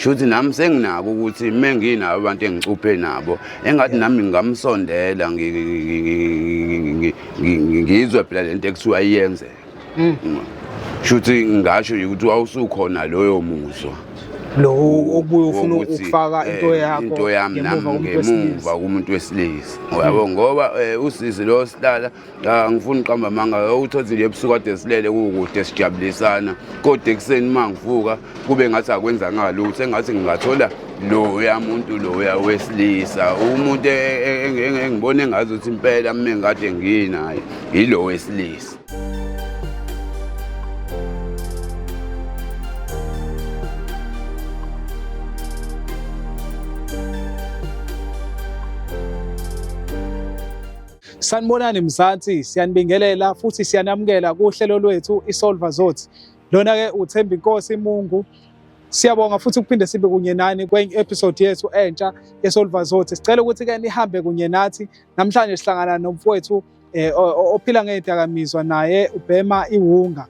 Shuthi nami senginako ukuthi uma nginabo abantu engicuphe nabo engathi nami ngingamsondela ngizwe phela lento ekuthiwa iyenzeka. Shuthi ngingasho nje ukuthi wawusukhona loyo muzwa. Lo okubuye ufuna ukufaka into yakho into yami nami ngemuva kumuntu wesilisa. Uyabo ngoba usisi lo sihlala angifuni uqamba amanga, uthothi nje ebusuku kade silele kukude sijabulisana, kodwa ekuseni uma ngivuka kube ngathi akwenzanga lutho, engathi ngingathola loya muntu loya wesilisa, umuntu engibona engazi ukuthi impela uma ngikade nginaye yilo wesilisa. Sanibonani Mzansi, siyanibingelela futhi siyanamukela kuhlelo lwethu iSolva Zothi. Lona ke uThemba Inkosi Mungu. Siyabonga futhi ukuphinde sibe kunye nani kwenye episode yethu entsha yeSolva Zothi. Sicela ukuthi ke nihambe kunye nathi. Namhlanje sihlangana nomfowethu ophila ngezidakamizwa naye ubhema iwunga.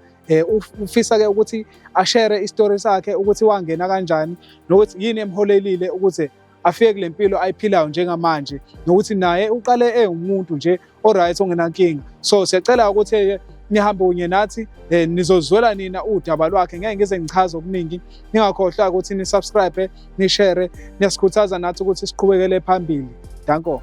Ufisa ke ukuthi ashere isitori sakhe ukuthi wangena kanjani nokuthi yini emholelile ukuthi afike kule mpilo ayiphilayo njengamanje, nokuthi naye uqale ewumuntu nje oright ongenankinga. So siyacela ukuthi nihambe kunye nathi, nizozwela nina udaba lwakhe. Ngeke ngize ngichaze okuningi, ningakhohlwa ukuthi ni-subscribe, ni-share, niyasikhuthaza nathi ukuthi siqhubekele phambili. Danko.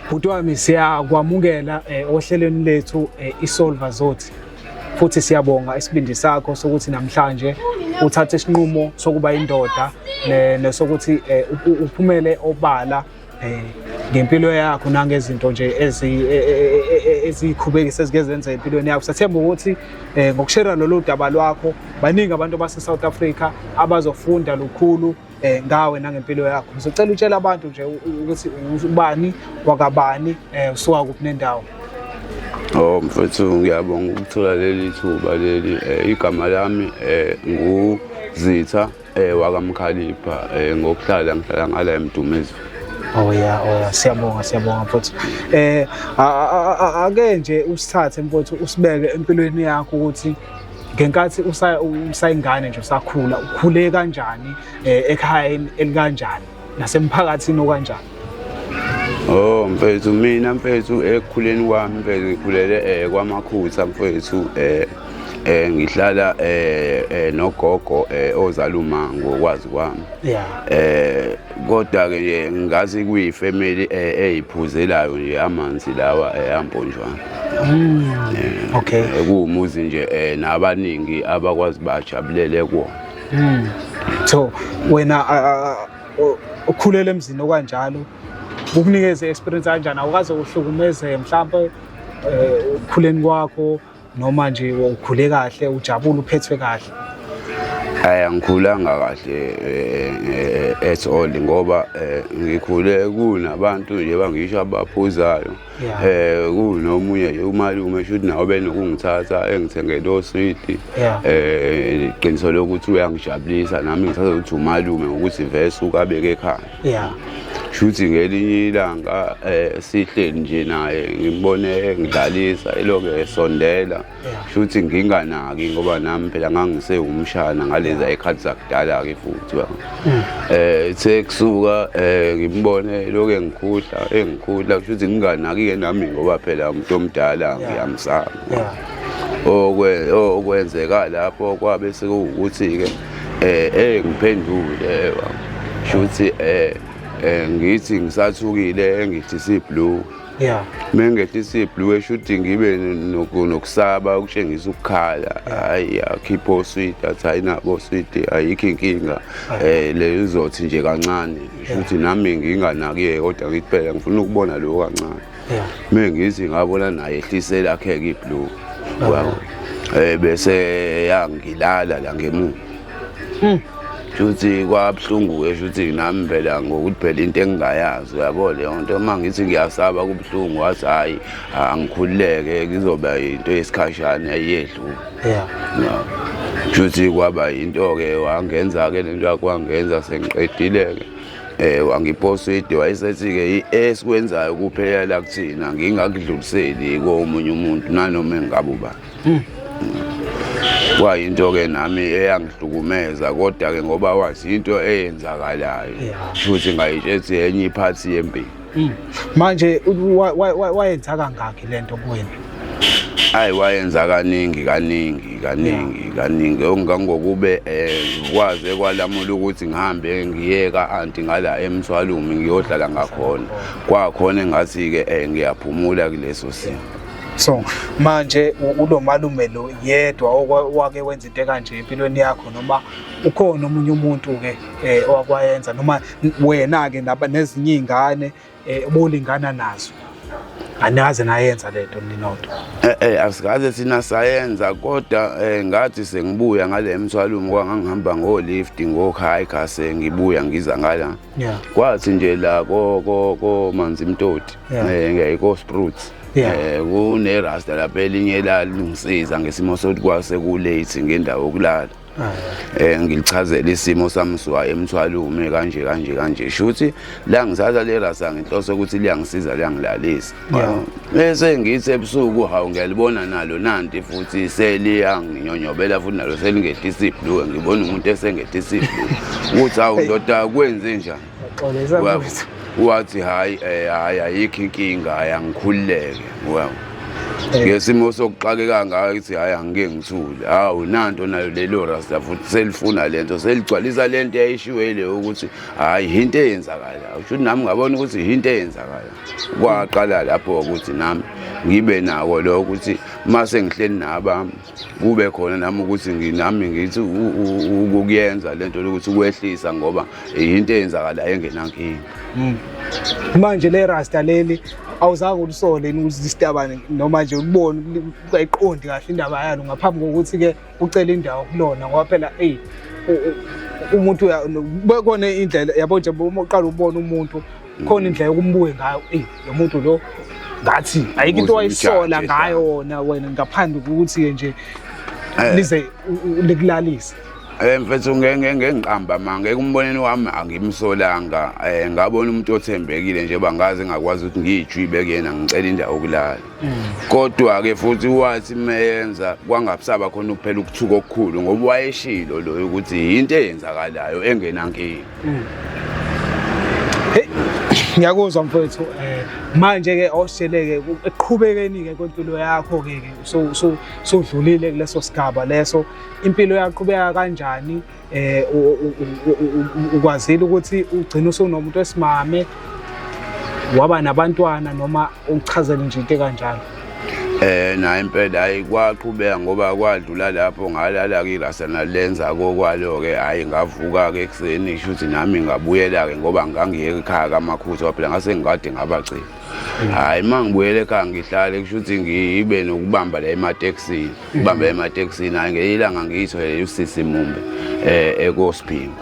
Bhuti wami, siyakwamukela ohlelweni lethu iSolva Zothi, futhi siyabonga isibindi sakho sokuthi namhlanje uthathe isinqumo sokuba indoda nesokuthi uphumele obala ngempilo yakho nangezinto nje ezikhubekisa ezike zenza empilweni yakho. Sathemba ukuthi ngokushera lolu daba lwakho baningi abantu abase-South Africa abazofunda lukhulu ngawe nangempilo yakho. Ngizocela utshele abantu nje ukuthi ubani wakabani, usuka kuphi nendawo. Oh mfethu, ngiyabonga ukuthola leli thuba leli. Igama lami nguZitha wakaMkhalipha, ngokuhlala ngihlala ngala eMdumezulu. Oh yeah, oh yeah, siyabonga, siyabonga mfowethu. Ake nje usithathe mfowethu usibeke empilweni yakho ukuthi ngenkathi usayingane nje usakhula, ukhule kanjani, ekhaya elikanjani nasemphakathini okanjani? Oh mfethu, mina mfethu ekukhuleni kwami mfethu ngikhulele kwaMakhutha mfethu, ngihlala nogogo ozala uma ngokwazi kwami. Kodwa ke nje ngathi kuyifamily eyiphuzelayo nje amanzi lawa amponjwana. Kuwumuzi nje nabaningi abakwazi bajabulele kuwona. So wena ukhulele emzini okanjalo, kukunikeze experience kanjani? Awukaze uhlukumezeke mhlampe ukukhuleni kwakho, noma nje ukhule kahle ujabule uphethwe kahle? Hayi, angikhulanga kahle at all, ngoba ngikhule kunabantu nje bangisho abaphuzayo. Kunomunye nje umalume shuthi nawe benokungithatha engithengele oswidi. Iqiniso lokuthi uyangijabulisa nami ngithatha ukuthi umalume ngokuthi vese ukabeke ekhaya. Shuthi ngelinye ilanga sihleli nje naye ngimbone engidlalisa elokhu esondela. Shuthi nginganaki ngoba nami phela ngangisewumshana ngalezi ayikhathi zakudala ke futhi ba. Sekusuka ngimbone lokho engikhudla shuthi nginganaki ke nami ngoba phela umuntu omdala ngiyamsaba. Okwenzeka lapho kwabe sekuwukuthi ke engiphendule shuthi ngithi ngisathukile engithi siblue. Mengehlisa iblue eshuthi ngibe nokusaba ukutshengisa ukukhala. Hayi akhipha oswidi, athi hayi nabo oswidi ayikho inkinga. Le izothi nje kancane. Shuthi nami nginganakiye kodwa ngithi phela ngifuna ukubona lo kancane. Mengithi ngabona naye ehlisela akhe iblue. Bese yangilala la ngemuva. Shuthi kwabuhlungu-ke shuthi nami phela ngokuthi phela into engingayazi uyabo leyo nto, uma ngithi ngiyasaba kubuhlungu, wathi hhayi angikhululeke kuzoba into yesikhashana ayiyedlula. Shuthi kwaba into-ke wangenza-ke lento yakho wangenza sengiqedile-ke. Wangipha oswidi, wayesethi-ke esikwenzayo kuphela la kuthina, ngingakudluliseli komunye umuntu nanoma engabe ubani. Kwayinto-ke nami eyangihlukumeza, kodwa-ke ngoba wathi into eyenzakalayo, futhi ngayitshethi enye iphathi yempilo. Manje wayenza kangaki lento kuwena? Ayi, wayenza kaningi kaningi kaningi kaningi, okungangokube kwaze kwalamula ukuthi ngihambe ngiye ka-anti ngala eMthwalume ngiyohlala ngakhona. Kwakhona engathi-ke ngiyaphumula kuleso simo. So manje ulo malume lo yedwa owake wenza into ekanje empilweni yakho, noma ukhona omunye umuntu-ke owakwayenza, noma wena-ke nezinye iy'ngane obulingana nazo anaze nayenza lento ninodwa? Asikaze thina sayenza, kodwa ngathi sengibuya ngale eMthwalume, kwangangihamba ngo-lift ngo-hike, sengibuya ngiza ngala. Kwathi nje la ko Manzimtoti, ngiyayiko Spruits. Kune-rasta lapha elinye lalungisiza ngesimo sokuthi kwase ku-late ngendawo yokulala. Ngilichazela isimo sami suka eMthwalume kanje kanje kanje, shuthi la ngithatha le rasta ngenhloso ukuthi liyangisiza, liyangilalisa. Bese ngithi ebusuku, hawu, ngiyalibona nalo nanti futhi seliyanginyonyobela futhi nalo selingehlisa ibhluwe, ngibona umuntu esengehlisa ibhluwe ukuthi hawu ndoda, kwenze njani? Xolisa mfethu. Wathi hayi, hayi, ayikho inkinga, hayi, angikhululeke. Well, ngesimo sokuxakeka ngayo ithi hayi, angike ngithule, hawu, nanto nayo lelo rasta futhi selifuna lento, seligcwalisa lento eyayishiwe le ukuthi hayi, into eyenzakalayo. Usho ukuthi nami ngabona ukuthi into eyenzakalayo. Kwaqala lapho ukuthi nami ngibe nako lo ukuthi mase ngihleli nabami kube khona nami ukuthi nami ngithi ukuyenza lento ukuthi ukwehlisa, ngoba into eyenzakalayo engenankinga. Manje le rasta leli awuzange ulisole yini ukuthi isitabane, noma nje ukubone ungayiqondi kahle indaba yalo ngaphambi kokuthi-ke ucele indawo kulona? Ngoba phela eyi, umuntu bekhona indlela yabo nje, uma uqala ubona umuntu khona indlela yokumbuke ngayo, eyi, lo muntu lo ngathi ayikho into Ukuze wayisola umjaje, ngayo wona wena ngaphandle kokuthi-ke nje lize likulalise. Mfethu, ngeke ngiqamba manga, ekumboneni wami angimsolanga. Ngabona umuntu othembekile nje, bangaze ngakwazi ukuthi ngiyijwibe kuyena ngicela indawo yokulala. Kodwa ke futhi wathi meyenza kwangabusaba khona ukuphela ukuthuka okukhulu, ngoba wayeshilo lo ukuthi into eyenzakalayo engenankinga. Hey, ngiyakuzwa mfowethu. Manje ke awusitsheleke ekuqhubekeni ke kwempilo yakho ke ke so so sodlulile kuleso sigaba leso, impilo yaqhubeka kanjani? Ukwazile ukuthi ugcine usunomuntu wesimame, waba nabantwana, noma uchazele nje into kanjalo? Na impela, hayi, kwaqhubeka ngoba kwadlula lapho ngalala ke irasta nalenza kokwalo ke. Hayi, ngavuka ke ekuseni, shuthi nami ngabuyela ke ngoba ngangiye ekhaya kaMakhutha phela, ngase ngikade ngabacima. Hayi, uma ngibuyela ekhaya ngihlale, kusho ngibe nokubamba la ematekisini, kubamba ematekisini. Hayi, ngelinye ilanga ngiyithole usisi Mumbe ekosiphingo,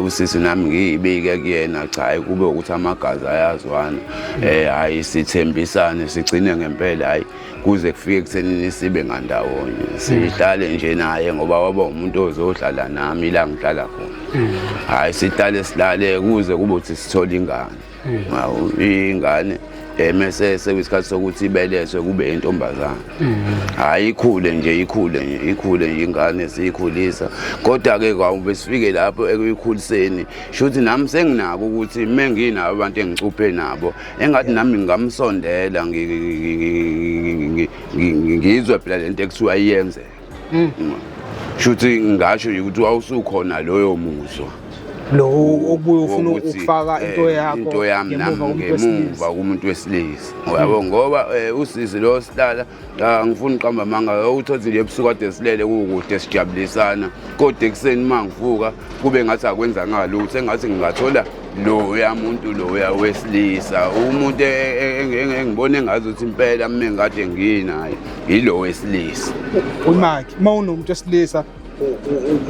usisi nami ngiyibike kuyena, cha, hayi, kube ukuthi amagazi ayazwana. Hayi, sithembisane, sigcine ngempela, hayi, kuze kufike ekuthenini sibe ngandawonye, sihlale nje naye ngoba waba umuntu ozohlala nami la ngihlala khona. Hayi, sihlale sihlale kuze kube ukuthi sithole ingane. Hawu, ingane mese sekuyisikhathi sokuthi ibelethwe, kube intombazana. Hayi, ikhule nje, ikhule nje, ikhule nje ingane, siyikhulisa. Kodwa-ke kwawube sifike lapho ekuyikhuliseni, shuthi nami senginako ukuthi uma nginabo abantu engicuphe nabo, engathi nami ngingamsondela, ngizwe phela lento ekuthiwa iyenzeka. Shuthi ngingasho nje ukuthi wawusukhona loyo muzwa lo obuye ufuna wokuthi, ukufaka into yakho into yami nami ngemuva komuntu wesilisa. Ngemuva kumuntu wesilisa, uyabo, ngoba usisi lo sihlala, angifuni uqamba amanga, uthothi nje ebusuku kade silele kukude sijabulisana, kodwa ekuseni uma ngivuka kube ngathi akwenzanga lutho, engathi ngingathola loya muntu loya wesilisa, umuntu engibona engazi ukuthi impela mina ngikade nginaye yilo wesilisa. Umakhi uma unomuntu wesilisa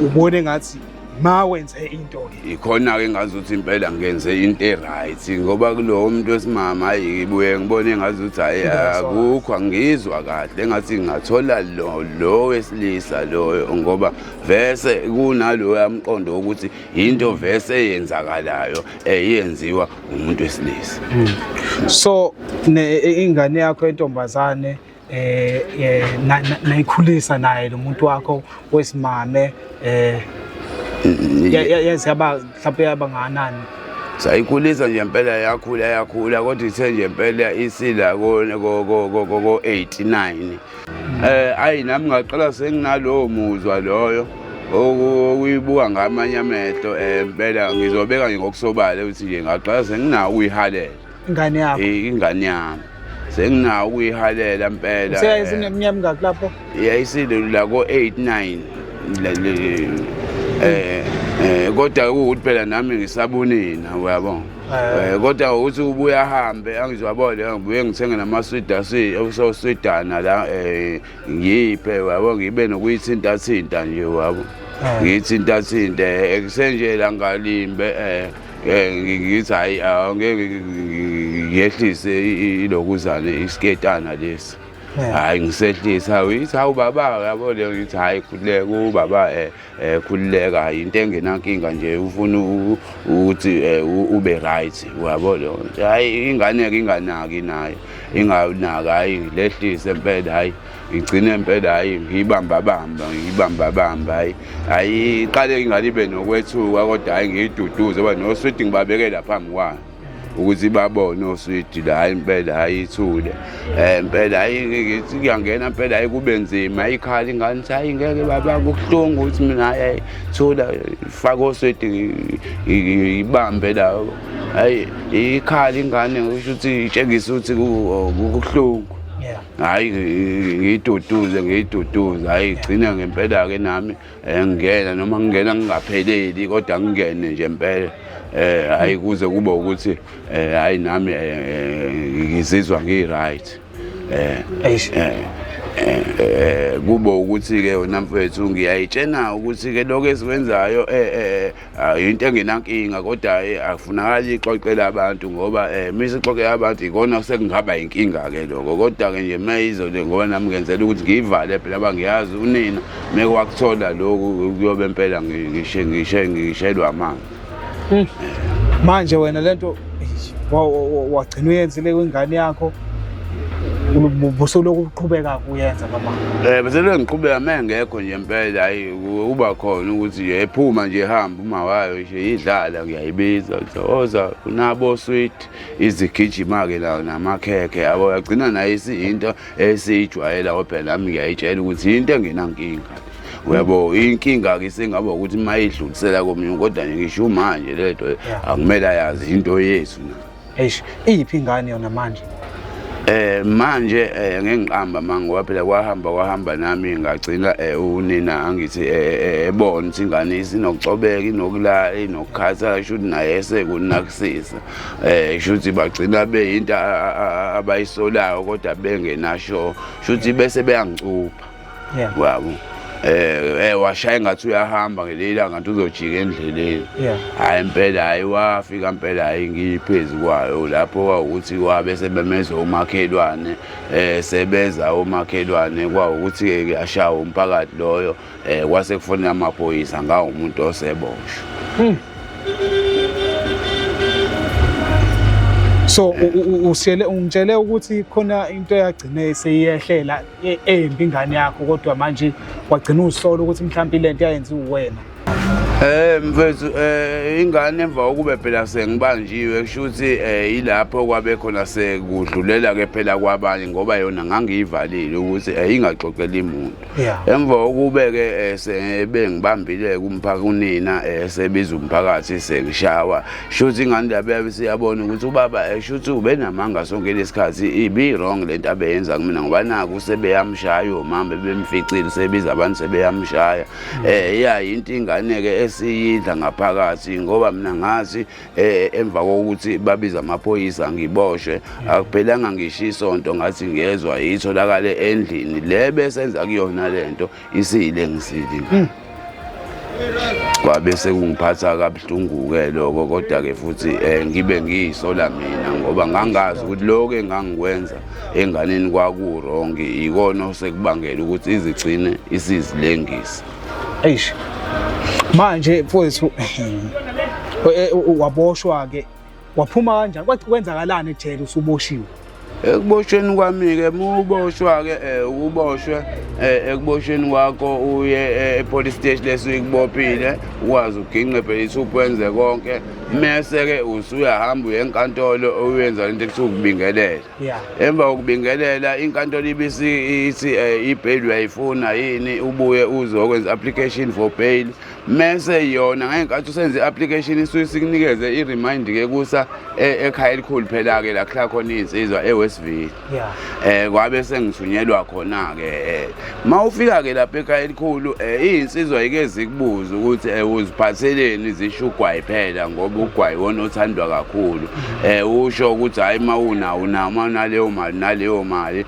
ubone ngathi Ma wenze into ke. Ikhona-ke ngazuthi impela ngenze into e-right ngoba kulowo muntu wesimama hayi ngibuye ngibone ngazuthi hhayi akukho angizwa kahle engathi ngingathola lo lo wesilisa loyo ngoba vese kunaloya mqondo wokuthi yinto vese eyenzakalayo eyenziwa umuntu wesilisa. So ingane yakho yentombazane nayikhulisa naye lo muntu wakho wesimame yaze yaba mhlawumbe yaba nganani? Sayikhulisa nje impela yakhula yakhula kodwa ithe nje impela isila ko 89 ayi nami ngaqala senginalowo muzwa loyo okuyibuka ngamanye amehlo impela ngizobeka nje ngokusobala ukuthi nje ngaqala senginawo ukuyihalela ingane yakho, ingane yami senginawo ukuyihalela impela. Seyayisineminyaka mingaki lapho? Yayisile la ko 8 9 kodwa ukuthi phela nami ngisabunina uyabona. Kodwa ukuthi ubuye ahambe angizwabona ngibuye ngithenge namaswidi oswidana la ngiyiphe uyabo ngibe nokuyithinta thinta nje uyabo ngiyithinta thinta ekusenje la ngalimbe ngithi hayi angeke ngiyehlise ilokuzane isiketana lesi. Hayi ngisehlisa uyithi hawu baba yabo leyo ngithi hayi khululeka ubaba khululeka into engenankinga nje ufuna ukuthi ube right uyabo leyo nto. Hayi ingane-ke inganaki nayo inganaki hayi lehlise impela hayi igcine impela hayi ngiyibambabamba ngiyibambabamba hayi hayi iqale ingane ibe nokwethuka kodwa hayi ngiyiduduze ngoba noswidi ngibabekela phambi kwayo ukuthi babone oswidi la hayi impela hayi ithule impela hayi ngithi kuyangena impela hayi kube nzima ikhala ingane ithi hayi ngeke baba kubuhlungu ukuthi mina hayi thula faka oswidi ibambe la hayi ikhala ingane ngisho ukuthi itshengisa ukuthi kubuhlungu. Hayi ngiyiduduze ngiyiduduze hayi igcina ngempela-ke nami ngingena noma ngingena ngingapheleli kodwa ngingene nje impela hayi kuze kube ukuthi hayi nami ngizizwa ngi-right kube ukuthi-ke wena mfethu ngiyayitshena ukuthi-ke lokho esikwenzayo into engenankinga kodwa akufunakali ixoxele abantu ngoba uma isixoxela abantu ikona sekungaba inkinga-ke lokho kodwa-ke nje uma izole ngoba nami ngenzela ukuthi ngiyivale phela abangiyazi unina meke wakuthola lokhu kuyobe impela ngishelwa amanzi. Manje wena lento wagcina uyenzile kwingane yakho busolokhu uqhubeka kuyenza baba? Bese ngiqhubeka uma ngekho nje impela hayi uba khona ukuthi nje ephuma nje ehamba uma wayo nje idlala ngiyayibiza ngithi oza unabo sweet izigijima-ke la namakhekhe yabo yagcina nayo isiyinto esiyijwayela kodwa phela nami ngiyayitshela ukuthi into engenankinga uyabo inkinga-ke isingaba ukuthi uma idlulisela komunye kodwa nje ngisho manje lento akumele ayazi into yethu na. Eish, iyiphi ingane yona manje? Manje ngengiqamba manga ngoba phela kwahamba kwahamba nami ngagcina unina angithi ebona ukuthi ingane isinokucobeka inokulala inokukhathala shuthi naye esekunakisisa shuthi bagcina beyinto abayisolayo kodwa bengenasho shuthi bese beyangicupha wabo washaya ngathi uyahamba ngelinye ilanga ngathi uzojika endleleni. Hhayi impela hhayi wafika impela hhayi ngiphezu kwayo lapho kwawukuthi wabe sebemeza omakhelwane sebeza omakhelwane kwawukuthi-ke kuyashawa umphakathi loyo kwase kufonela amaphoyisa ngawumuntu oseboshwa. So usiyele ungitshele ukuthi khona into eyagcine seyiyehlela embi ingane yakho kodwa manje wagcina uzisola ukuthi mhlawumbe lento yayenziwa uwena. Mfethu ingane emva kokube phela sengibanjiwe kusho ukuthi ilapho kwabe khona sekudlulela ke phela kwabanye ngoba yona ngangiyivalile ukuthi ingaxoxeli muntu. Emva kokube ke sebengibambile kumphaka unina sebiza umphakathi sengishawa shuthi ingane labe yabe siyabona ukuthi ubaba shuthi ubenamanga sonke lesikhathi ibi wrong lento abeyenza kumina ngoba naku sebeyamshaya omama bemficile sebiza abantu sebeyamshaya ya into ingane ke esiyidla ngaphakathi ngoba mina ngathi emva kokuthi babiza amaphoyisa ngiboshwe akuphelanga ngisho isonto ngathi ngiyezwa itholakale endlini le besenza kuyona lento isiyilengisile ingane. Kwabe sekungiphatha kabuhlungu-ke lokho, kodwa-ke futhi ngibe ngiyisola mina ngoba ngangazi ukuthi lokho engangikwenza enganeni kwaku-wrong, ikona osekubangela ukuthi izigcine isizilengisa. Eish. Manje mfowethu waboshwa-ke, waphuma kanjani? Kwenzakalani ejele usuboshiwe? Ekuboshweni kwami-ke, uma uboshwa-ke ukuboshwe ekuboshweni kwakho uye e-police station leso ikubophile, ukwazi uginqe phela ithupha wenze konke, mese-ke usuyahamba uye enkantolo uyenza lento ekuthiwa ukubingelela. Emva kokubingelela inkantolo ibisi ithi i-bail uyayifuna yini, ubuye uzokwenza application for bail. Mese yona ngenkathi usenze i-application isuke sikunikeze i-remind-ke kusa ekhaya elikhulu phela-ke la kuhlala khona iy'nsizwa e-Westville. Kwabe sengithunyelwa khona-ke. Uma ufika-ke lapha ekhaya elikhulu iy'nsizwa ike zikubuze ukuthi uziphatheleni, zisho ugwayi phela ngoba ugwayi wona othandwa kakhulu. Usho ukuthi hhayi uma unawo unawo, uma unaleyo mali naleyo mali.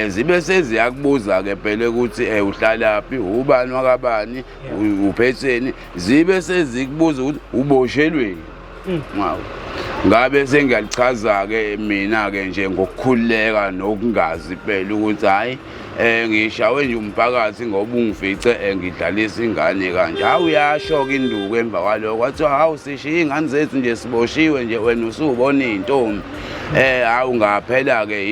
Zibe seziyakubuza-ke phela ukuthi uhlalaphi, ubani wakabani, uphetheni, zibe sezikubuza ukuthi uboshelweni. Ngawo. Ngabe sengiyalichaza-ke mina-ke nje ngokukhululeka nokungazi phela ukuthi hhayi ngishawe nje umphakathi ngoba ungifice ngidlalisa ingane kanje. Hawu uyasho-ke induku emva kwalokho, kwathiwa hawu sishiye iy'ngane zethu nje siboshiwe nje wena usubona iy'ntombi. Hawu ngaphela-ke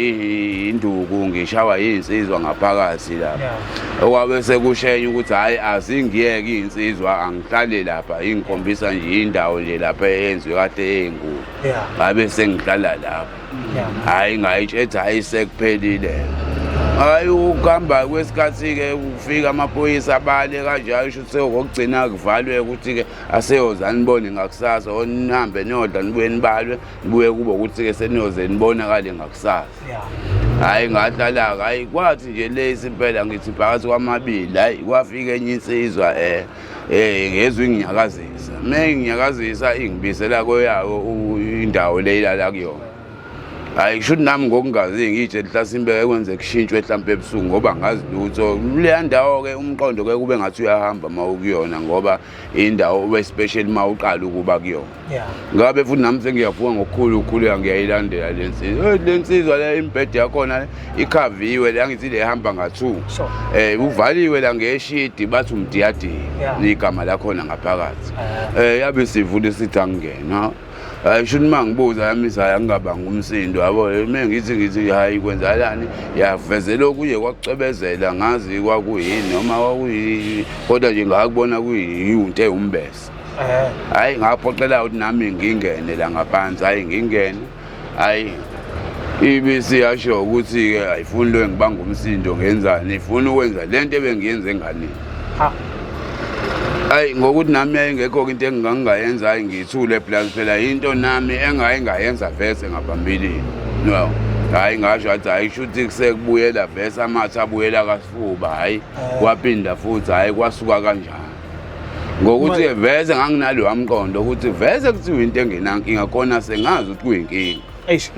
induku ngishawa iy'nsizwa ngaphakathi lapha. Okwabe sekushenya ukuthi hhayi azingiyeke iy'nsizwa angihlale lapha, ingikhombisa nje indawo nje lapha eyenziwe kahle enkulu. Ngabe sengihlala lapha. Hhayi ngayitshethi hhayi sekuphelile. Hhayi ukuhamba kwesikhathi-ke kufika amaphoyisa abale kanjalo, sho ukuthi sekokugcina kuvalwe ukuthi-ke aseyoze anibone ngakusasa, or nihambe niyodla nibuye nibalwe, nibuye kube ukuthi-ke seniyoze nibonakale ngakusasa. Hhayi ngahlala-ke, hhayi kwathi nje lesi impela ngithi phakathi kwamabili, hhayi kwafika enye insizwa ngezwe inginyakazisa. Uma inginyakazisa ingibisela kweyayo indawo le ilala kuyona. Hhayi kusho ukuthi nami ngokungazi ngiyitshela hlasimbe kwenze kushintshwe hlampe ebusuku ngoba ngazi lutho. Kuleya ndawo-ke umqondo-ke kube ngathi uyahamba uma ukuyona ngoba indawo especially uma uqala ukuba kuyona. Ngabe futhi nami sengiyavuka ngokukhulu ukukhuleka ngiyayilandela le nsizwa. Le nsizwa le imibhede yakhona ikhaviwe le, angithi le ihamba nga-2. Uvaliwe la ngeshidi bathi umdiyadiya igama lakhona ngaphakathi. Yabe isivula isithi angingena. Hayi sho uma ngibuza yami ithi hhayi angingabanga umsindo yabo, uma ngithi hhayi kwenzakalani, yavezela okunye kwakucwebezela ngazi kwakuyini noma kwakuyini, kodwa nje ngakubona kuyinto ewumbese. Hhayi ngaphoqela ukuthi nami ngingene la ngaphansi, hhayi ngingene, hhayi ibisi yasho ukuthi-ke ayifuni lo engibanga umsindo ngenzani, ifuna ukwenza le nto ebengiyenza enganeni. Hayi ngokuthi nami yayingekho-ke into engingangingayenza, hayi ngiyithule plus phela into nami engayengayenza vese ngaphambilini. No. Hhayi ngasho athi hhayi kusho ukuthi sekubuyela vese amathe abuyela kasifuba, hhayi kwaphinda futhi hhayi kwasuka kanjani. Ngokuthi vese nganginalowa mqondo ukuthi vese kuthiwa into engenankinga khona sengazi ukuthi kuyinkinga. Eish.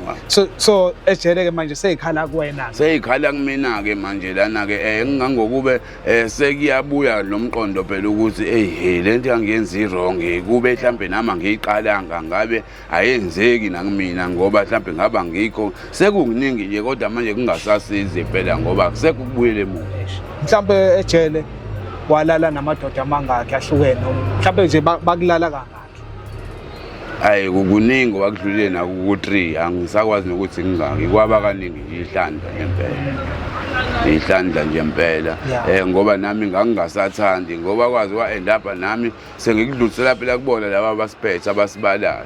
So ejele-ke manje seyikhala kuwena. Seyikhala kumina-ke manje lana-ke ngangokube sekuyabuya lo mqondo phela ukuthi eyi he le nto yangiyenza i-wrong, kube mhlampe nami angiyiqalanga ngabe ayenzeki nakumina ngoba mhlampe ngaba ngikho sekukuningi nje, kodwa manje kungasasizi phela ngoba kusekho ukubuyela emuva. Mhlampe ejele walala namadoda amangaki ahlukene, mhlampe nje bakulala kangaki? Hayi kuningi ngoba kudlulile naku-3, angisakwazi nokuthi ngingaki, kwaba kaningi nje ihlandla nje impela, ihlandla nje impela. Ngoba nami ngangingasathandi ngoba kwazi kwa-end up nami sengikudlulisela phela kubona laba abasiphethe abasibalayo.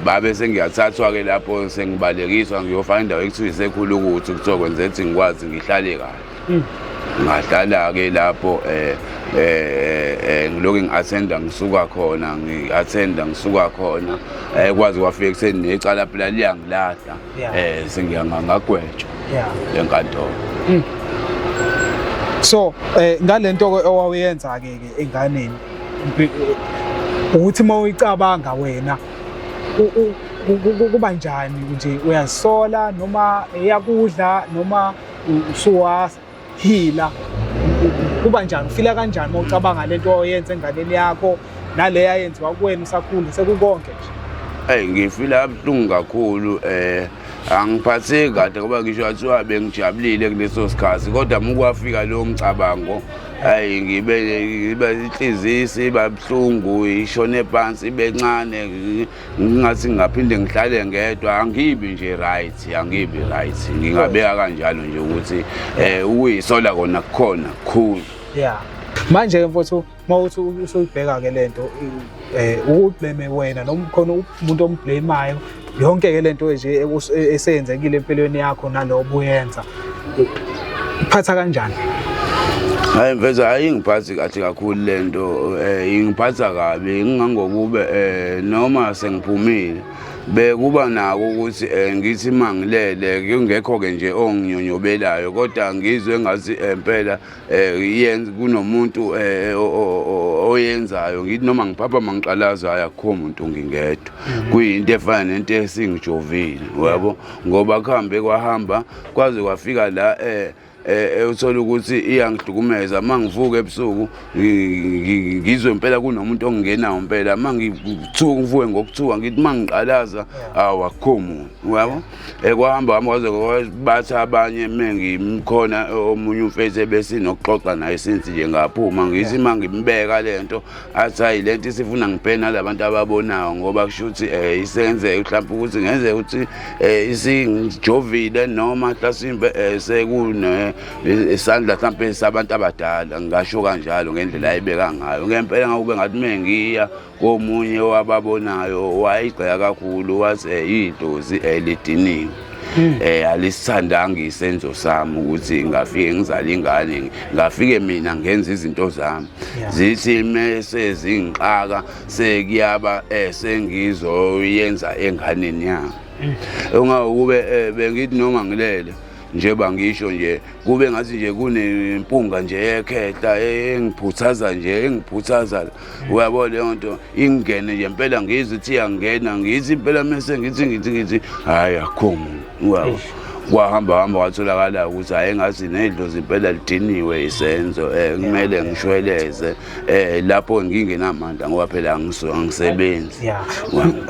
Babe sengiyathathwa-ke lapho sengibalekiswa ngiyofaka indawo ekuthiwa isekhulu ukuthi kuthiwa kwenze ukuthi ngikwazi ngihlale kahle. Ngahlala-ke lapho ngilokhu ngi-attenda ngisuka khona, ngi-attenda ngisuka khona, kwaze kwafika ekutheni necala phela liyangilahla, sengiyangagwetshwa enkantolo. So ngalento owawuyenza-ke ke enganeni, ukuthi uma uyicabanga wena kuba njani nje, uyazisola noma iyakudla noma usuwahila? Kuba njani, ufila kanjani uma ucabanga lento oyenza enganeni yakho nale yayenziwa kuwena usakhula sekukonke nje? Eyi, ngifila kabuhlungu kakhulu. Angiphatheki kahle ngoba ngisho kwathiwa bengijabulile kuleso sikhathi, kodwa uma kwafika lowo mcabango, hayi, ngibe inhliziyo isiba buhlungu, ishone phansi ibe ncane, ngingathi ngingaphinde ngihlale ngedwa. Angibi nje right, angibi right. Ngingabeka kanjalo nje ukuthi ukuyisola kona kukhona kukhulu. Yeah, manje-ke mfowethu, uma uthi usuyibheka-ke lento, ukublame wena noma khona umuntu omblame-ayo yonke-ke lento nje eseyenzekile empilweni yakho nalo obuyenza, iphatha kanjani? Hayi mfethu, ayingiphathi kahle kakhulu lento, ingiphatha kabi ngingangokube noma sengiphumile bekuba nako ukuthi ngithi mangilele kungekho-ke nje onginyonyobelayo, kodwa ngizwe ngathi impela yenza kunomuntu oyenzayo. Ngithi noma ngiphapha mangiqalaza, hayi, akukho muntu, ngingedwa. Kuyinto efana nento esingijovile, uyabo, ngoba kuhambe kwahamba kwaze kwafika la uthola ukuthi iyangihlukumeza. Uma ngivuka ebusuku ngizwe impela kunomuntu ongingenayo impela. Uma ngithuka, ngivuke ngokuthuka, ngithi uma ngiqalaza, awu, akukho muntu, uyabo. Kwahamba hamba kwaze bathi abanye mengimkhona omunye umfethu ebesinokuxoxa naye since nje ngaphuma, ngithi uma ngimbeka lento, athi hayi, lento isifuna ngibheke nalabantu ababonayo, ngoba kusho ukuthi isenzeke mhlawumbe ukuthi ngenzeka ukuthi isingijovile noma mhlasimbe sekune isandla mhlawumbe sabantu abadala, ngingasho kanjalo ngendlela ayibeka ngayo. Ngempela ngakube ngathi mengiya komunye wababonayo, wayigxeka kakhulu, wathi idlozi elidiniwe, alisithandanga isenzo sami ukuthi ngafike ngizale ingane, ngafike mina ngenza izinto zami, zithi mese zingixaka sekuyaba sengizoyenza enganeni yami. Ungawukube bengithi noma ngilele njengoba ngisho nje, kube ngathi nje kunempunga nje yekhehla engiphuthaza nje, engiphuthaza, uyabo, leyo nto ingene nje impela, ngizwe ithi iyangena, ngithi impela mese ngithi hhayi, akukho muntu, uyabo. Kwahamba hamba kwatholakala ukuthi hhayi, engathi nedlozi impela lidiniwe isenzo, kumele ngishweleze lapho ngingenamandla, ngoba phela angisebenzi.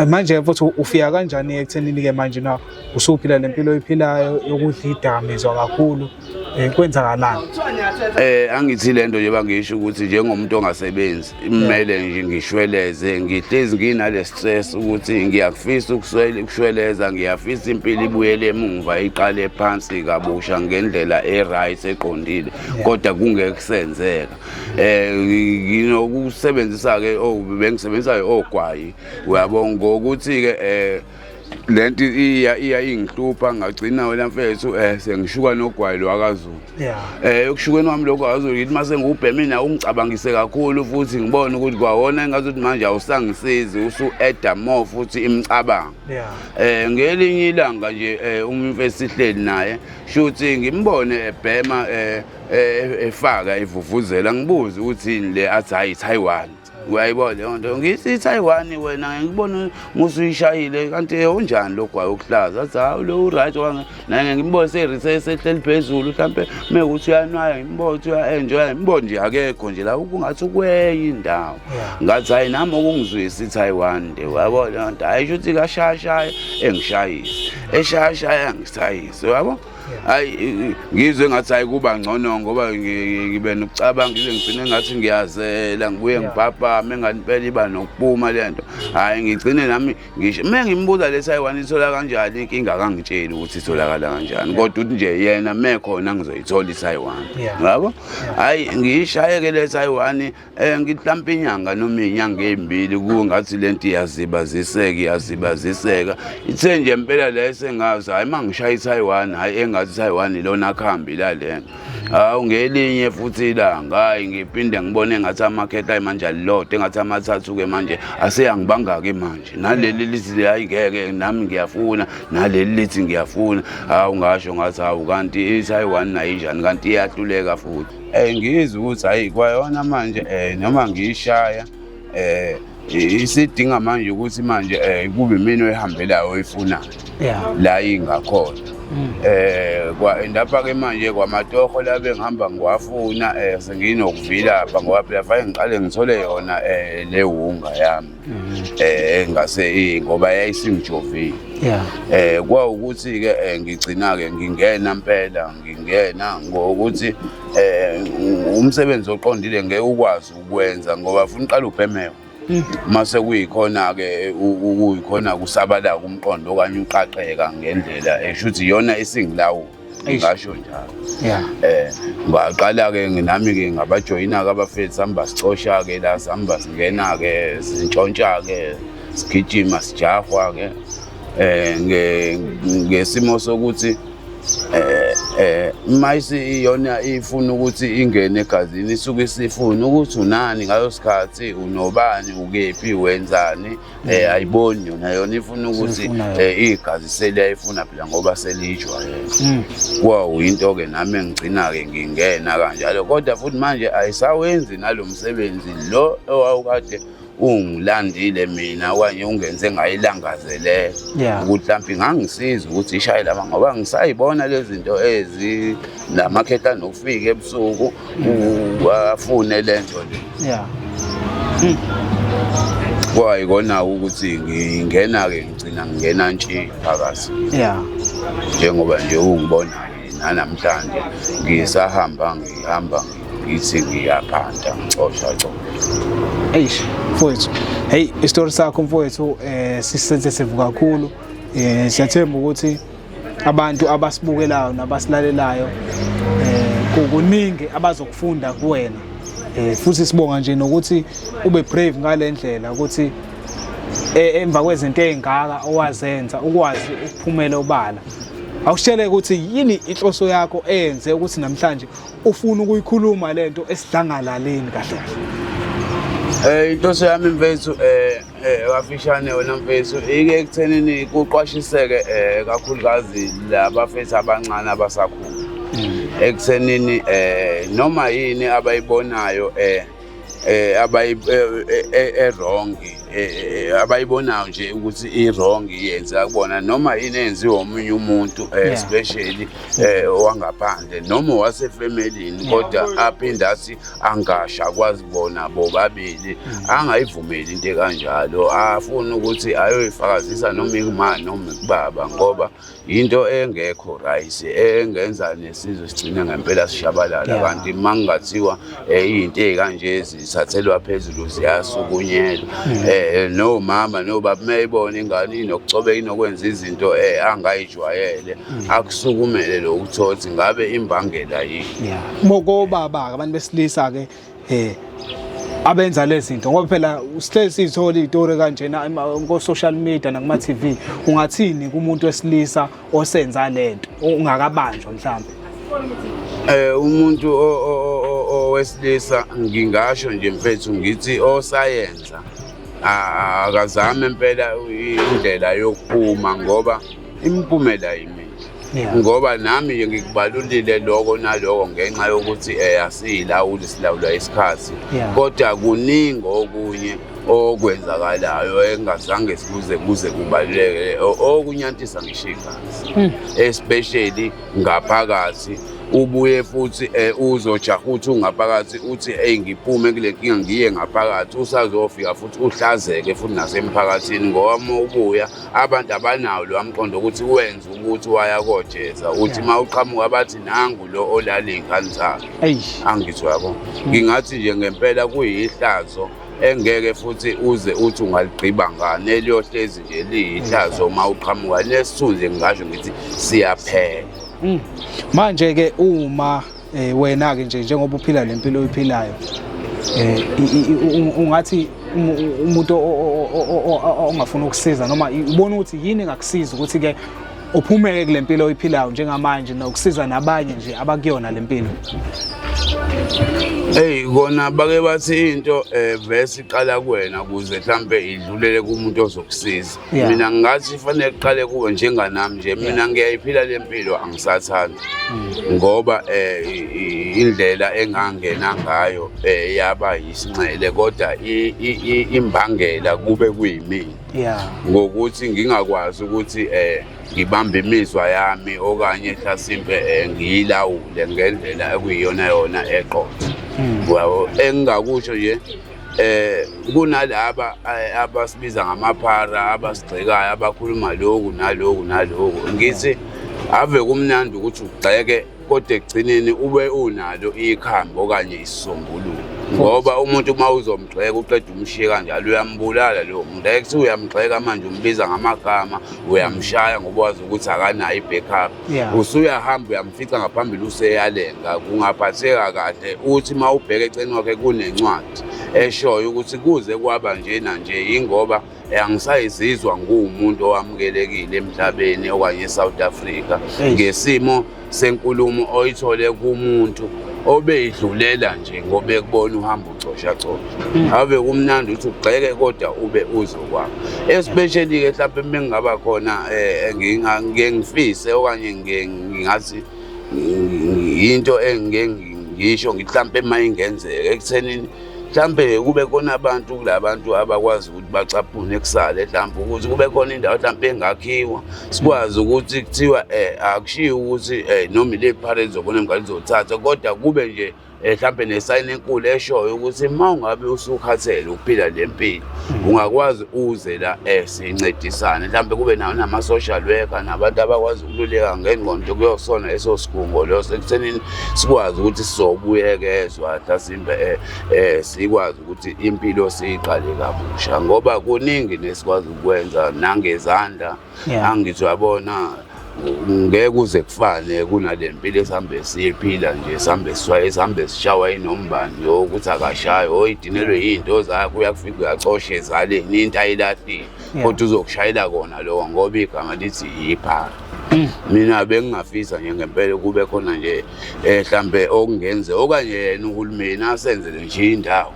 Manje futhi ufika kanjani ekuthenini-ke manje na usuphila le mpilo oyiphilayo yokudla idakamizwa kakhulu, kwenzakalani? Angithi lento nje bangisho ukuthi njengomuntu ongasebenzi kumele nje ngishweleze, ngihlezi nginale stress ukuthi ngiyakufisa ukushweleza, ngiyafisa impilo ibuyele emumva, iqale phansi kabusha ngendlela e-right eqondile, kodwa kungeke kusenzeka. Nginokusebenzisa ke, bengisebenzisa ogwayi, uyabo, ngokuthi ke lento iya ingihlupha, ngagcina wena mfethu sengishuka nogwayi lwakaZulu. Ekushukeni kwami lokho akaZulu, ngithi mase ngiwubheme nawo ungicabangise kakhulu futhi ngibone ukuthi kwawona engathi manje awusangisizi, usu-adda more futhi imicabango. Ngelinye ilanga nje umfethu sihleli naye, shuthi ngimbone ebhema, efaka ivuvuzela, ngibuze ukuthi yini le, athi hayi, Taiwan. Uyayibona leyo nto? Ngithi i-Taiwan wena ngikubona musuyishayile, kanti unjani lo gwayi okuhlaza? Athi hawu, lo u-right. Naye ngimbone sehleli phezulu, mhlampe mekuthi uyanwaya, ngimbone ukuthi uya-enjoya, ngimbone nje akekho nje la, kungathi ukwenye indawo. Ngathi hayi, nami okungizwisa i-Taiwan nje, uyabo leyo nto. Hhayi, sho ukuthi kashayashaya engishayise, eshayashaya angishayise, uyabo. Hayi, ngizwe ngathi hayi, kuba ngcono ngoba ngibe nokucabanga, ngize ngigcine ngathi ngiyazela, ngibuye ngibhabhame, engathi impela iba nokuphuma le nto. Hhayi, ngigcine nami ngisho uma ngimbuza le Taiwan ithola kanjani, inkinga akangitsheli ukuthi itholakala kanjani, kodwa uthi nje yena mekhona ngizoyithola i-Taiwan, ngabo. Hhayi, ngiyishayeke le Taiwan, ngithi mhlawumpe inyanga noma iy'nyanga ey'mbili, kungathi le nto iyazibaziseka, iyazibaziseka, ithe nje impela la esengazi, hhayi, uma ngishaya i-Taiwan, hhayi, engathi i-Taiwan ilona khambi lalena. Hawu, ngelinye futhi ilanga, hhayi, ngiphinde ngibone engathi amakhehla manje alilodwa, engathi amathathu-ke manje aseyangibanga-ke manje, naleli lithi hhayi, ngeke, nami ngiyafuna, naleli lithi ngiyafuna. Hawu, ngasho ngathi hawu, kanti i-Taiwan nayo injani kanti, iyahluleka futhi. Ngizwe ukuthi hayi, kwayona manje noma ngiyishaya isidinga manje ukuthi manje kube imina oyihambelayo oyifunayo la ingakhona. Kwa endapha ke manje kwamatoho la bengihamba ngiwafuna senginokuvilapha ngoba phela fanele ngiqale ngithole yona le wunga yami engase ngoba yayisingijovile. Kwawukuthi ke ngigcina ke ngingena impela ngingena ngokuthi umsebenzi oqondile ngeke ukwazi ukwenza ngoba ufuna uqala ubhemewe. Mase kuyikhona ke kuyikhona kusabalaka umqondo okanye uqaqeka ngendlela esho ukuthi iyona isingilawula, ngisho njalo. Ngaqala ke nami ke ngabajoyina ke abafethu, sihamba sicosha ke la, sihamba singena ke sintshontsha ke sigijima sijahwa ke ngesimo sokuthi mayisi iyona ifuna ukuthi ingene egazini, isuke isifuna ukuthi unani ngalo sikhathi, unobani, ukephi, wenzani, ayiboni yona, yona ifuna ukuthi igazi seliyayifuna phela ngoba selijwayele. Kwawuyinto ke nami engigcina ke ngingena kanjalo, kodwa futhi manje ayisawenzi nalo msebenzi lo owawukade ungilandile mina okanye ungenze ngayilangazelela ukuthi mhlawumbe ingangisiza ukuthi ishaye lama, ngoba ngisayibona lezi zinto ezi namakhehla nokufika ebusuku afune lento le. Kwayikona ukuthi ngingena ke ngigcina ngingena ntshi phakathi. Njengoba nje ungibona nanamhlanje ngisahamba ngihamba ngithi ngiyaphanda ngicosha cosha. Eish mfowethu, hey isitori sakho mfowethu sisensitive kakhulu. Siyathemba ukuthi abantu abasibukelayo nabasilalelayo kuningi abazokufunda kuwena. Futhi sibonga nje nokuthi ube brave ngale ndlela ukuthi emva kwezinto ezingaka owazenza ukwazi ukuphumela obala. Awusitshele ukuthi yini inhloso yakho eyenze ukuthi namhlanje ufuna ukuyikhuluma lento esidlangalaleni kahle kahle. Inhloso yami mfethu kafishane wena mfethu ike ekuthenini kuqwashiseke kakhulukazi labafethu abancane abasakhula. Ekuthenini noma yini abayibonayo abayi wrong, abayibonayo nje ukuthi i wrong yenzeka kubona, noma yini eyenziwa omunye umuntu especially owangaphandle noma wasefemelini, kodwa aphinde athi angasha kwazi bona bobabili, angayivumeli into ekanjalo, afuna ukuthi ayoyifakazisa noma ikuma noma ikubaba, ngoba into engekho right engenza nesizwe sigcine ngempela sishabalala. Kanti mangingathiwa izinto ezikanje zithathelwa phezulu ziyasukunyelwa, nomama nobaba mayibona ingane inokucobeka inokwenza izinto angayijwayele, akusukumele lokuthothi ngabe imbangela yini. Bokobaba abantu besilisa ke abenza lezi zinto, ngoba phela sihlezi sithola izitori kanjena ku social media nakuma TV. Ungathini kumuntu wesilisa osenza lento ungakabanjwa mhlambe? Umuntu owesilisa ngingasho nje mfethu ngithi osayenza akazame impela indlela yokuphuma, ngoba imiphumela yimihle. Ngoba nami nje ngikubalulile lokho naloko ngenxa yokuthi asiyilawuli, silawulwa isikhathi. Kodwa kuningi okunye okwenzakalayo engazange sikuze kuze kubaluleke, okunyantisa ngisho igazi, especially ngaphakathi. Ubuye futhi uzojaha uthi ungaphakathi uthi hey ngiphume kule nkinga ngiye ngaphakathi, usazofika futhi uhlazeke futhi nasemphakathini, ngoba uma ubuya abantu abanawo lo mqondo ukuthi wenze ukuthi waya kojeza, uthi uma uqhamuka bathi nangu lo olala iy'ngane zakhe. Angithi yabo, ngingathi nje ngempela kuyihlazo engeke futhi uze uthi ungaligqiba ngani, eliyohlezi nje liyihlazo uma uqhamuka nesithunzi, ngingasho ngithi siyaphela. Manje ke uma wena ke nje njengoba uphila lempilo oyiphilayo, ungathi umuntu ongafuna ukusiza noma ubona ukuthi yini engakusiza ukuthi ke uphumeke kule mpilo oyiphilayo njengamanje nokusiza nabanye nje abakuyona lempilo? Hey kona bake bathi into verse iqala kuwena ukuze mhlambe idlulele kumuntu ozokusiza. Mina ngingathi fanele kuqale kuwe njenganami nje, mina ngiyayiphila lempilo angisathandi, ngoba indlela engangena ngayo yaba yisinxele, kodwa imbangela kube kuyimina. Ngokuthi ngingakwazi ukuthi Ngibambe imizwa yami okanye hlasimpe ngiyilawule ngendlela ekuyiyona yona eqotho. Yabo, engingakusho nje, kunalaba abasibiza ngamaphara, abasigxekayo, abakhuluma lokhu naloku naloku. Ngithi ave kumnandi ukuthi ugxeke, kodwa ekugcineni ube unalo ikhambi okanye isisombululo, ngoba umuntu uma uzomgxeka uqeda umshiye kanjalo, uyambulala lowo muntu. Ake kuthiwa uyamgxeka manje, umbiza ngamagama, uyamshaya ngoba wazi ukuthi akanayo i-backup. Usuyahamba uyamfica ngaphambili useyalenga, kungaphatheka kahle uthi uma ubheka eceleni kwakhe kunencwadi eshoyo ukuthi kuze kwaba njena nje yingoba angisayizizwa nguwumuntu owamukelekile emhlabeni okanye e-South Africa, ngesimo senkulumo oyithole kumuntu obeyidlulela nje ngoba ekubona uhamba ucosha cosha. Ave kumnandi ukuthi ugxeke kodwa ube uzokwakho, especially-ke mhlawumpe uma ngingaba khona ngike ngifise okanye ngingathi into engike ngisho ngithi mhlawumpe uma ingenzeka ekuthenini mhlampe kube khona abantu kulabantu abakwazi ukuthi bacaphune kusale, mhlampe ukuthi kube khona indawo mhlampe engakhiwa, sikwazi ukuthi kuthiwa akushiwo ukuthi noma ile phara elizobona emngane lizothatha, kodwa kube nje mhlampe nesayini enkulu eshoyo ukuthi uma ungabe usukhathele ukuphila le mpilo, ungakwazi uze la sincedisane. Mhlampe kube nawo nama-social worker nabantu abakwazi ukululeka ngengqondo kuyosona leso sigungo leso, ekuthenini sikwazi ukuthi sizobuyekezwa mhlasimbe sikwazi ukuthi impilo siyiqale kabusha, ngoba kuningi nesikwazi ukwenza nangezandla. Angithi uyabona, ngeke kuze kufane kunale mpilo esihambe siyiphila nje, sihambe siswaye, sihambe sishawa inombani yokuthi akashayi oyidinelwe yiy'nto zakhe, uyakufika uyacosha ezaleni into ayilahlile, kodwa uzokushayela kona lokho ngoba igama lithi iphara. Mina bengingafisa nje ngempela kube khona nje mhlambe okungenze okanye yena uhulumeni asenzele nje indawo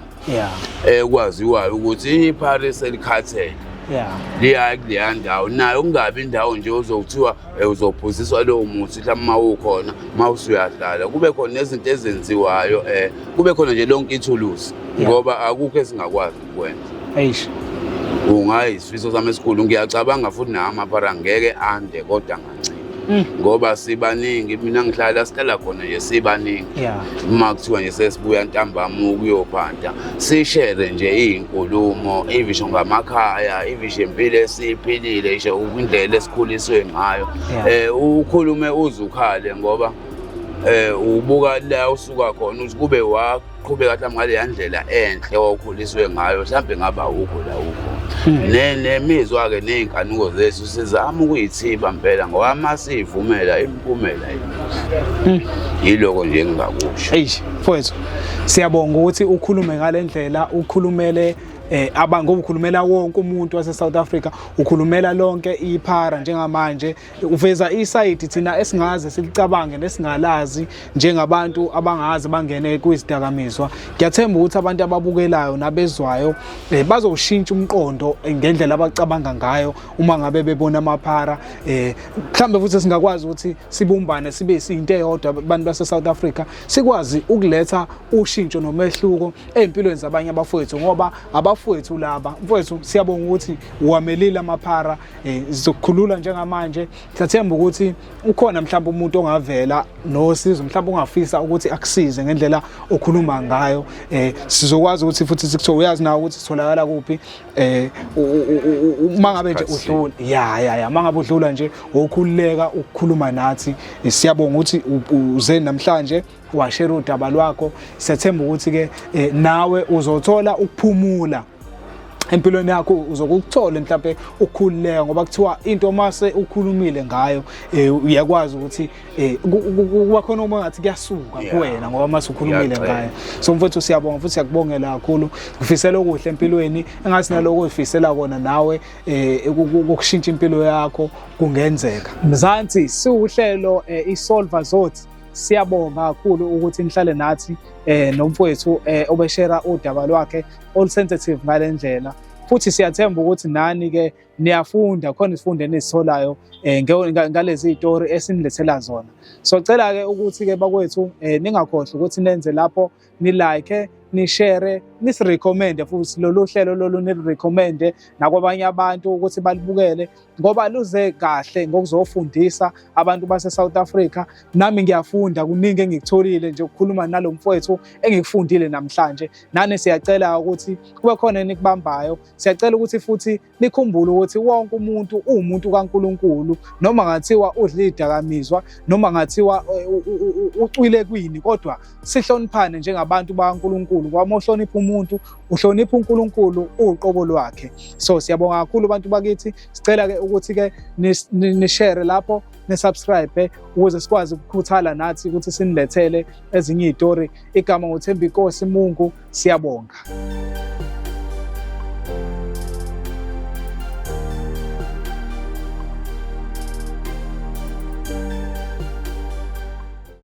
ekwaziwayo ukuthi iphara selikhathele liya kuleya ndawo, nayo kungabi indawo nje ozokuthiwa uzophuziswa lowo muthi mhlawumbe uma ukhona, uma usuyahlala kube khona nezinto ezenziwayo, kube khona nje lonke ithuluzi, ngoba akukho esingakwazi ukwenza. Eish. Ungayisifiso sami esikhulu. Ngiyacabanga futhi nawo amaphara ngeke ande kodwa ngancipha, ngoba sibaningi. Mina ngihlala, sihlala khona nje sibaningi. Uma kuthiwa nje sesibuya ntambama ukuyophanta, sishere nje iy'nkulumo, ivisho ngamakhaya, ivisho impilo esiyiphilile, isho indlela esikhuliswe ngayo. Ukhulume uze ukhale, ngoba ubuka la usuka khona ukuthi kube waqhubeka mhlawumbe ngaleya ndlela enhle owawukhuliswe ngayo, mhlawumbe ngaba ukho la ukhona. Nemizwa-ke ney'nkanuko zethu sizama ukuyithiba mpela, ngoba uma siyivumela imiphumela yimihle. Yiloko nje engingakusho. Eish mfowethu, siyabonga ukuthi ukhulume ngale ndlela, ukhulumele ngoba ukhulumela wonke umuntu wase South Africa, ukhulumela lonke iphara njengamanje, uveza isayidi thina esingaze silicabange nesingalazi njengabantu abangazi bangene kwizidakamizwa. Ngiyathemba ukuthi abantu ababukelayo nabezwayo bazowushintsha umqondo ngendlela abacabanga ngayo uma ngabe bebona amaphara. Mhlambe futhi singakwazi ukuthi sibumbane sibe into eyodwa abantu base South Africa, sikwazi ukuletha ushintsho nomehluko ey'mpilweni zabanye abafowethu, ngoba abafowethu laba. Mfowethu, siyabonga ukuthi uwamelile amaphara. Sizokukhulula njengamanje. Siyathemba ukuthi ukhona mhlawumbe umuntu ongavela nosizo, mhlawumbe ungafisa ukuthi akusize ngendlela okhuluma ngayo. Sizokwazi ukuthi futhi sikuthiwa uyazi nawe ukuthi sitholakala kuphi. Uma ngabe nje udlula, ya, uma ngabe udlula nje ukhululeka ukukhuluma nathi. Siyabonga ukuthi uze namhlanje washare udaba lwakho. Siyathemba ukuthi ke nawe uzothola ukuphumula empilweni yakho, uzokukuthola mhlawumbe ukukhululeka, ngoba kuthiwa into mase ukhulumile ngayo uyakwazi ukuthi kuba khona uma ngathi kuyasuka kuwena ngoba mase ukhulumile ngayo. So mfowethu, siyabonga futhi siyakubongela kakhulu. Ngifisela okuhle empilweni, engathi naloko oyifisela kona nawe ukushintsha impilo yakho kungenzeka. Mzansi, siwuhlelo iSolva Zothi, siyabonga kakhulu ukuthi nihlale nathi nomfowethu obeshera udaba lwakhe olusensitive ngale ndlela, futhi siyathemba ukuthi nani ke niyafunda khona isifundo enisitholayo ngalezi iy'tori esinilethela zona. So cela ke ukuthi ke bakwethu ningakhohlwa ukuthi nenze lapho ni-like, ni-share, nisirecommende futhi lolu hlelo lolu, nirecommende nakwabanye abantu ukuthi balibukele, ngoba luze kahle ngokuzofundisa abantu base-South Africa. Nami ngiyafunda, kuningi engikutholile nje ukukhuluma nalo mfowethu engikufundile namhlanje. Nani siyacela ukuthi kube khona enikubambayo. Siyacela ukuthi futhi nikhumbule ukuthi wonke umuntu uwumuntu kaNkulunkulu, noma ngathiwa udla idakamizwa, noma ngathiwa ucwile kwini, kodwa sihloniphane njengabantu bakaNkulunkulu, ngoba uma uhlonipha umuntu, uhlonipha uNkulunkulu uqobo lwakhe. So siyabonga kakhulu, bantu bakithi. Sicela-ke ukuthi-ke nishare lapho, nisubscribe, ukuze sikwazi ukukhuthala nathi ukuthi sinilethele ezinye iy'tori. Igama nguThembinkosi Mungu. Siyabonga.